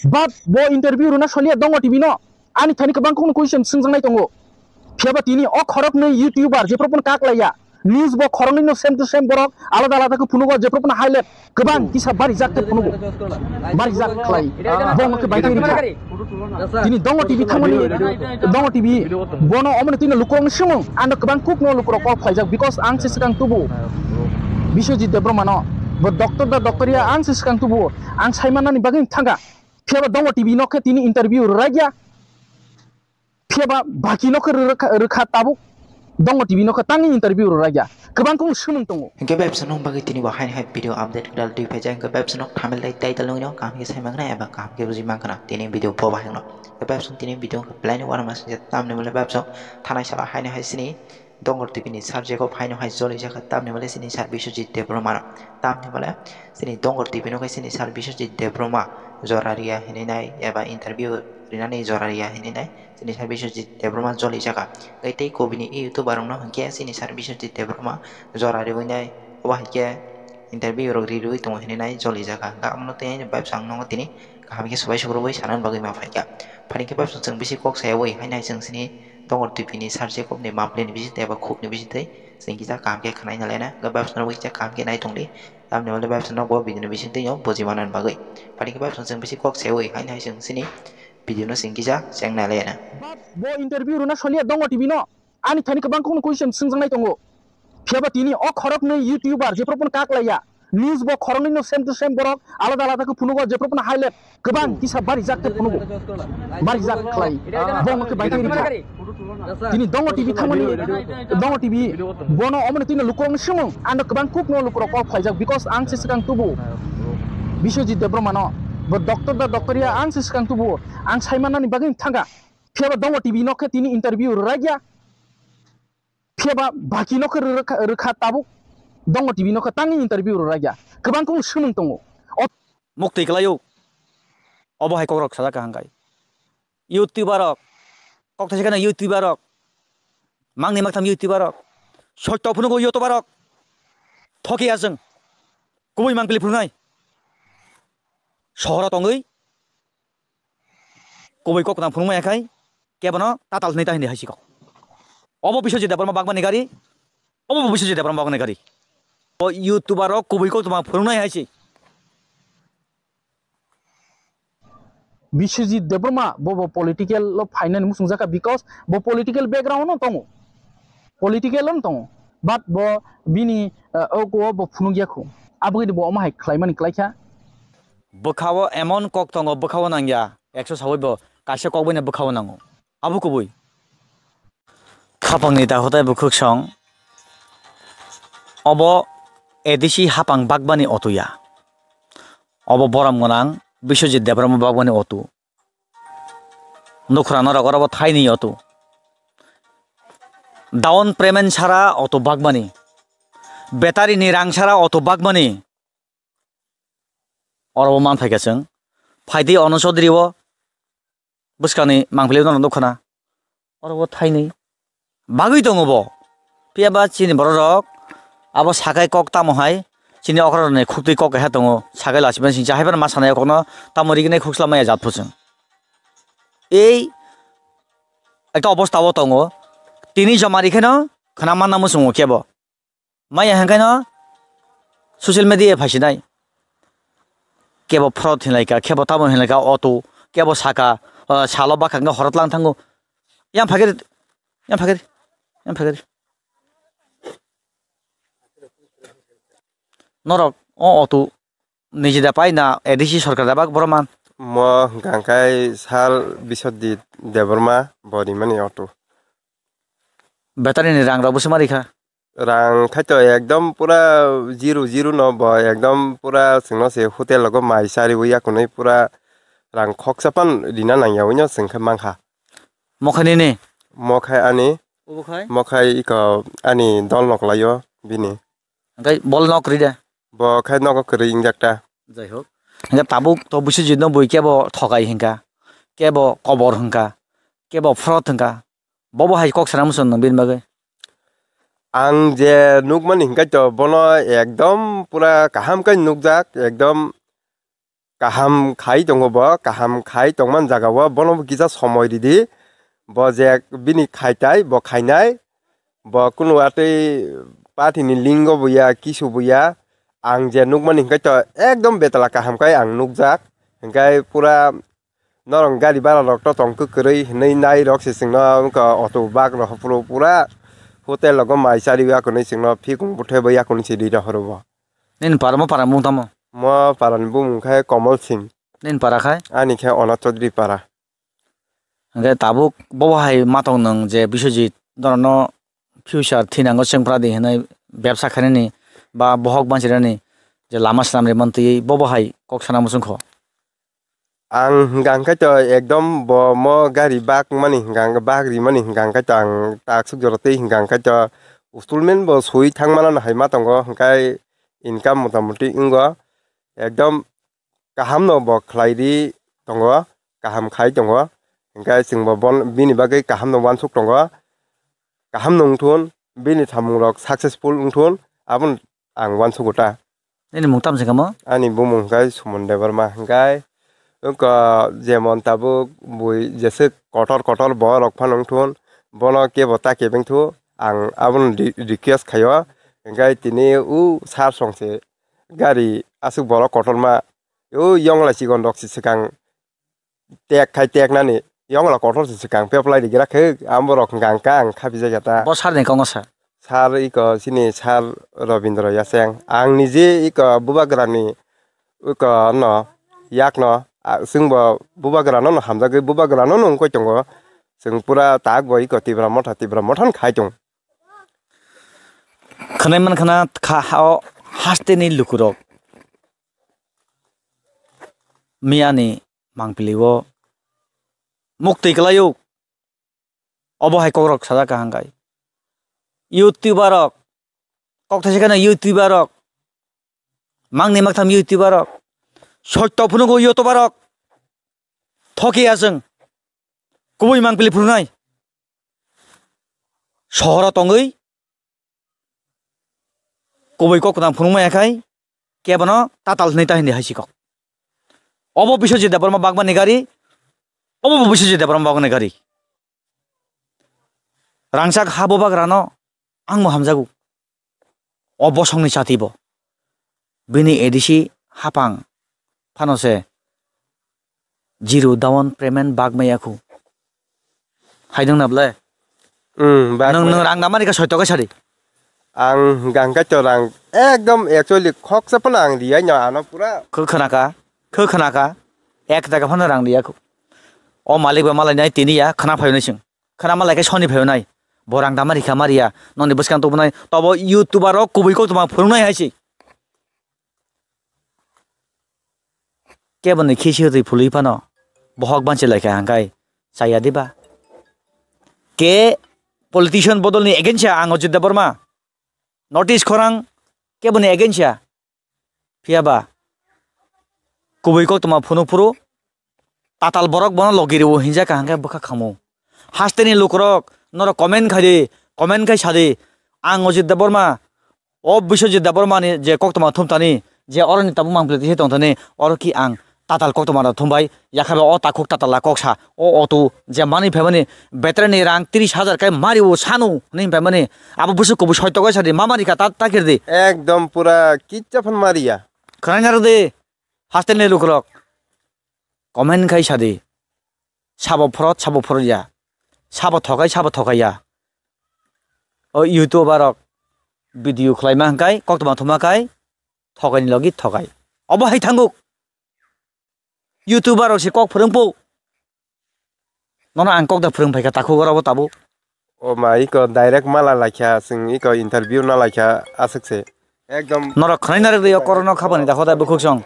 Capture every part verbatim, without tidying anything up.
But bo interview rwna soliya Dongo T V no. Ani thani kwbang kukno question swngjaknai tongo. Phiyaba tini o khoroknwi YouTuber jephru phano kaklaiya. News bo khoroknwi no same to same borok alada alada khe phunugo jephru phano highlight kwbang kisa barijak khe phunugo. Barijak khlai. Bo wngkhe bai khe rikha. Tini Dongo T V thangmani, Dongo T V bono omoni tini lukurokni swmwng ano kwbang kukno lukurok call khlaijak because ang se swkang tubu Biswajit Debbarma no. Bo doctor da doctor ya ang se swkang tubu ang saimanani bagwi thangkha. Phiyaba Dongo T V no khe tini interview rwraikya. Phiyaba baki no khe rwkha, rwkha tabuk Dongo T V no khe tangni interview rwraikya. Kwbang kung swmwng tongo. Hinkhe bebsa nung bagwi tini bo haini hai video update kwtal twi phaijak. Hinkhe bebsa nok thumbnail tei title nungno kaham khe sai mankhna eba kaham khe buji mankhna tini video bo bahai no. Hinkhe bebsa tini video khe plani wana masing je tamni mole bebsa thanai sala haini hai sini Dongor T V ni sir Jacob haino hai jolijak kha, tamni mole sini sir Biswajit Debbarma no. Tamni mole sini Dongor T V no khe sini sir Biswajit Debbarma jora riya hinwi nai eba interview rinani jora riya hinwi nai sini sir Biswajit Debbarma jolijak kha. Tei, tei kubuni YouTuber rok no hinkhe sini sir Biswajit Debbarma jora riwi nai, obo hai khe interview rok ri riwi tongo hinwi nai jolijak kha. Hinkhe abono tei bebsa ang nongo tini kaham khe swbai sukrubwi sanani bagwi ma phaikha. Phani khe bebsa chwng bisi kok sayawi haino hai chwng sini Dongor T V ni sir Jacob ni monthly ni bisingtwi eba khuk ni bisingtwi chwng kisa kaham khe khwnai nalaina, hinkhe bebsa no kisa kaham khe nai tongdi. Tamni mole bebsa no bo video ni bisingtwi no buji manani bagwi. Phani khe bebsa chwng bisi kok sayawi haino hai chwng sini video no chwng kisa cheng nalaina. Bo interview rwna soliya Dongo T V no. Ani thani kwbang kukno question swngjaknai tongo. Phiyaba tini o khoroknwi YouTuber jephru phano kaklaiya. News bo khoroknwi no same to same borok alada alada khe phunugo jephru phano highlight kwbang kisa barijak khe phunugo. Barijak khlai. Bo wngkhe bai khe rikha. Tini Dongo T V thangmani, Dongo T V bono omoni tini lukurokni swmwng ano kwbang kukno lukurok call khlaijak because ang se swkang tubu Biswajit Debbarma no. Bo doctor da doctor ya ang se swkang tubu ang saimanani bagwi thangkha. Phiyaba Dongo T V no khe tini interview rwraikya. Phiyaba baki no khe rwkha, rwkha tabuk Dongo T V no khe tangni interview rwraikya. Kwbang kung swmwng tongo. Muktwi kwlaio. Obo hai kokrok sajak kaham kai. YouTuber rok. Kok thaisa kheno YouTuber rok. Mangni maktham YouTuber rok. Sotto phunugo YouTuber rok. Thoki aswng. Kubui mangpili phunuknai. Sohoro tongwi. Kubui kok tang phunukmaya khai, kebono tatal hinwi ta hindi hai si kok. Obo Biswajit Debbarma bagmani gari, obo Biswajit Debbarma bagmani gari. O YouTuber rok kubui kok tang phunuknai hai si. Biswajit Debbarma bo, bo political lo phainani muchungjakha because bo political background no tongo. Political no tongo. But bo bini, uh, o, o bo phunukya khu. Aboni bo omo hai khlaimani klaikha. Bwkhao emon kok tongo, bwkhao nangya. Ekso sawi bo kaisa kok bai no bwkhao nango. Abo kubui. Khapangni takhuk tei bwkhuk song. Obo A D C hapang bagbani otu ya. Obo borom gwnang Biswajit Debbarma bagbani otu. Nukhra norok oro bo thaini otu. Down payment sara otu bagbani. Battery ni rang sara otu bagbani. Oro bo man phaikha chwng. Phaidi ono Chaudhary o bwskangni mangpili no nukha na. Oro bo thaini. Bagwi tongo bo. Phiya ba chini borok rok abo sakai kok tamo hai chini okra rok ni khuktwi kok kaisa tongo. Sakai lachimani singcha hai phano ma sanai kokno tamo rignai khuk slamaya jat phu chwng. Ei ekta obostha o tongo. Tini joma rikheno khna manna muchungo kebo. Maya hwnkheno social media phaisinai. Kebo fraud hinlaika, kebo tamo hinlaika, auto, kebo saka, ah, salo bwkha hwnka horo tlang thango. Yang phagir, yang phagir, yang phagir. Norok o auto niji da pai na A D C sorkar da bak borok man. Mo hwnka hwnkhe sal Biswajit Debbarma bo rimani auto. Battery ni rang rok bwswk ma rikha? Rang khaito ekdom pura zero zero no bo ekdom pura chwngno se hotel rogo mai chariwi yakunwi pura rang khoksa pan rina nangya wino chwng khe mankha. Mokhai nini? Mokhai ani. Obo khai? Mokhai iko ani dol nok laio bini. Hwnkhe bol nok kwrwi de? Bo khai nogo kwrwi wngjak ta. Jai hok. Hwnkhe tabuk to Biswajit no bui kebo thokai hwnkha, kebo kobor hwnkha, kebo fraud hwnkha. Bobo hai kok sana muchung nang bini bagwi? Ang je nukmani hwnkhe to bono ekdom pura kaham khe nukjak, ekdom kaham khai tongo bo, kaham khai tongmani jagao bono bo kisa somoi ridi. Bo je bini khaitai, bo khainai, bo kunu atwi party ni lingo bo ya, kisu bo ya. Ang je nukmani hwnkhe to ekdom betala kaham khai ang nukjak. Hwnkhe pura norok gari bara rok to tong kwrwi hinwi nai rok se chwngno wngkha auto bak rok phuru pura hotel rogo mai chari ya kwnwi chwngno phikung bwthai bo ya kwnwi se ri rohoro bo. Nini para mo para mung tamo? Mo para ni bumung khai Komol Singh. Nini para khai? Ani khe Onat Chaudhary para. Hwnkhe tabuk bobo hai matong nwng je Biswajit norokno future thinango chwng phradi hinwi bebsa khainani ba bohok banchirani je lama swnam rimani twiwi bobo hai kok sana muchungkho. Ang hwnkha hwnkhe to ekdom bo mo gari bak mani hwnkha hwnkhe bak rimani hwnkha hwnkhe to ang taksuk jora twi hwnkha hwnkhe to installment bo swi thangmano hai ma tongo hwnkhe income mota moti wngo ekdom kaham no bo khlai ri tongo kaham khai tongo hwnkhe chwng bo bon bini bagwi kaham no uansuk tongo kaham no wngthun bini samung rok successful wngthun abono ang uansugo ta. Nini mung tamo se kamo? Ani bumung hwnkhe Suman Debbarma hwnkhe wngkha jemon tabuk bui jeswk kotor kotor borok phano wngthun bono kebo ta kebeng thu ang abono re-, request khaio hwnkhe tini o sir song se gari aswk borok kotorma o yongla chikon rok se swkang tek khai tek nani yongla kotor se swkang peplai rigira khe ang borok hwnkha ang kha pijak ya ta. Bo sir ni kongo sa? Sir iko chini sir Robindra Yaseng. Ang nije iko bubagrani iko no yak no, ah, chwngbo bubagrano no hamjagwi bubagrano no wngkoi tongo. Chwng pura tak bo iko Tipra Motha, Tipra Motha no khai tong. Khwnai man khna kha o haste ni lukurok miyani mangpili o muktwi kwlaio. Obo hai kokrok sajak kaham kai. YouTuber rok, kok thaisa kheno YouTuber rok, mangni maktham YouTuber rok, sotto phunugo YouTuber rok, thoki aswng, kubui mangpili phunuknai, sohoro tongwi, kubui kok kwtang phunukma ya khai kebono tatal hwnwi ta hindi hai si kok. Obo Biswajit Debbarma bagmani gari, obo bo Biswajit Debbarma bagmani gari. Rangchak ha bubagrano ang bo hamjago. O bosongni chati bo. Bini A D C hapang phano se zero down payment bag maya khu. Hai nung na ble? Hmm, bag nwng, maya. Nwng rang dama rika soito ka sari. Ang hwnkha hwnkhe to rang ekdom actually khoksa phano ang riyai no ano pura. Khe khna ka, khe khna ka. Ek taka phano rang riya khu. O malik ba malai nai tini ya khna phayo nai sing. Khna malai khe soni phayo nai. Bo rang dama rikha ma riya. Noni bwskang tubunai. Tobo YouTuber rok kubui kok tuma phurungnai hai si. Keboni khisi hwtwi phului phano bohok banchi lai kha hangkai chaya diba? Ke politician bodolni against ya ang Ajit Debbarma. Notice khorang keboni against ya. Phiya ba kubui koktwma phunuk phuru tatal borok bono logi rwo hinjak ka hangkai bwkha khamu. Hasteni lukurok norok comment khai di, comment khai sadi, ang Ajit Debbarma, o Biswajit Debbarmani je koktwma thumtani, je oroni tabuk mangpili tise tongthani, oro ki ang tatal koktwma rok thumbai, yakhai ba o takhuk tatal la koksa, o otu je mani phaimani betreni rang tris hajar kai mari o sanu hwnwi phaimani, abo bwswk kubui soito kai sadi, mamani ka ta takir di. Ekdom pura kicha phan mariya. Khwnai narwk di, hasteni lukurok. Comment khai sadi. Sabo phorot, sabo phorot ya. Sabo thokai, sabo thokai ya. O YouTuber rok video khlaima hwnkhe koktwma thuma khai thokaini logi thokai. Obo hai thanguk. YouTuber rok se kok phwrwngpo. Nono ang kok da phwrwng phaikha takhuk oro bo tabuk. O ma iko direct mala laikha, chwng iko interview na laikha aswk se. Ekdom. Norok khwnai narwk rio korokno khabani da hodai bukhuk song.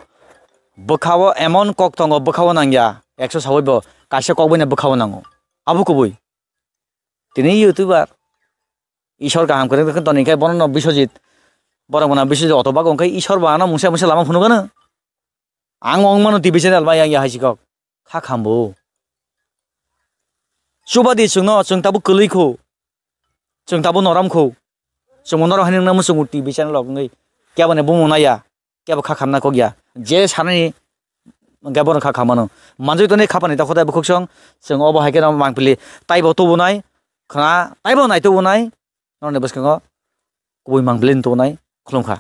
Bwkhao emon kok tongo, bwkhao nangya. Ekso sawi bo kaisa kok bai no bwkhao nango. Abo kubui. Tini YouTuber. Isor kaham kwrwng kwrwng toni khe bono no Biswajit. Borok mwnang Biswajit auto bag wngkhe Isor bo ano mungsa mungsa lama phunukgano. Ang wng mano T V channel bai yang ya hai si kok. Kha khambo. Chubadi chwngno, chwng tabuk kwlwi kho. Chwng tabuk norom kho. Chwngno norok hai nungna muchungo T V channel rok wngwi. Kebo ni bumung naiya. Kebo kha khamna kok ya. Je sanani hwnkhe bono kha kha mano. Manjui tonwi khapani ta khotai bukhuk song, chwng obo hai kheno mangpili taibo tubunai, khwna taibo nai tubunai, norokni bwskango kubui mangpili tubunai khulumkha.